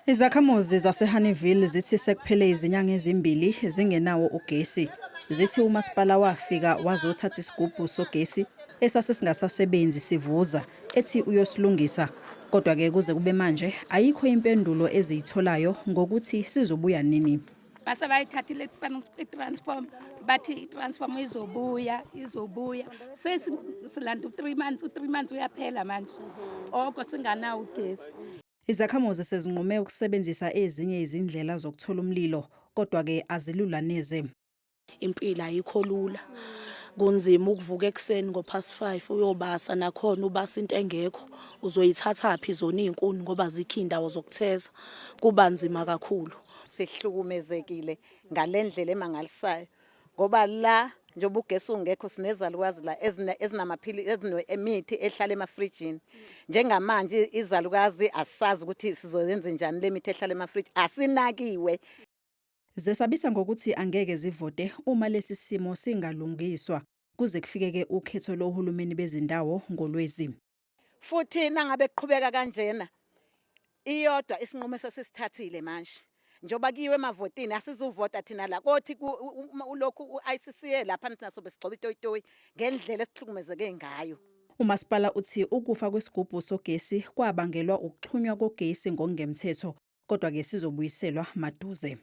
Izakhamuzi zaseHoneyville zithi sekuphele izinyanga ezimbili zingenawo ugesi. Zithi umasipala wafika wazothatha isigubhu sogesi esase singasasebenzi sivuza ethi uyosilungisa. Kodwa-ke kuze kube manje ayikho impendulo eziyitholayo ngokuthi sizobuya nini. Base bayithathile i-transform, bathi i-transform izobuya, izobuya. Sesilanda u-3 months, u-3 months uyaphela manje, oko singanawo ugesi. Izakhamuzi sezinqume ukusebenzisa ezinye izindlela zokuthola umlilo, kodwa-ke azilula neze. Impilo ayikho lula, kunzima ukuvuka ekuseni ngo-past 5 uyobasa, nakhona ubasa into engekho. Uzoyithathaphi zona iy'nkuni ngoba azikho iy'ndawo zokutheza? Kuba nzima kakhulu. Sihlukumezekile ngalendlela emangalisayo ngoba la njengoba ugesi ungekho, sinezalukazi la ezinamaphili, ezinemithi ehlala emafrijini. Njengamanje izalukazi asazi ukuthi sizoyenza njani le mithi ehlala emafriji, asinakiwe. Zesabisa ngokuthi angeke zivote uma lesi simo singalungiswa kuze kufikeke ukhetho lohulumeni bezindawo ngoLwezi. Futhi nangabe kuqhubeka kanjena, iyodwa isinqumo esesisithathile manje, njengoba kuyiwe emavotini, asizuvota thina la kothi ulokhu u-ICC lapha thina sobe sigxoba itoyitoyi ngendlela esihlukumezeke ngayo. Umasipala uthi ukufa kwesigubhu sogesi kwabangelwa ukuxhunywa kogesi ngokungemthetho, kodwa-ke sizobuyiselwa maduze.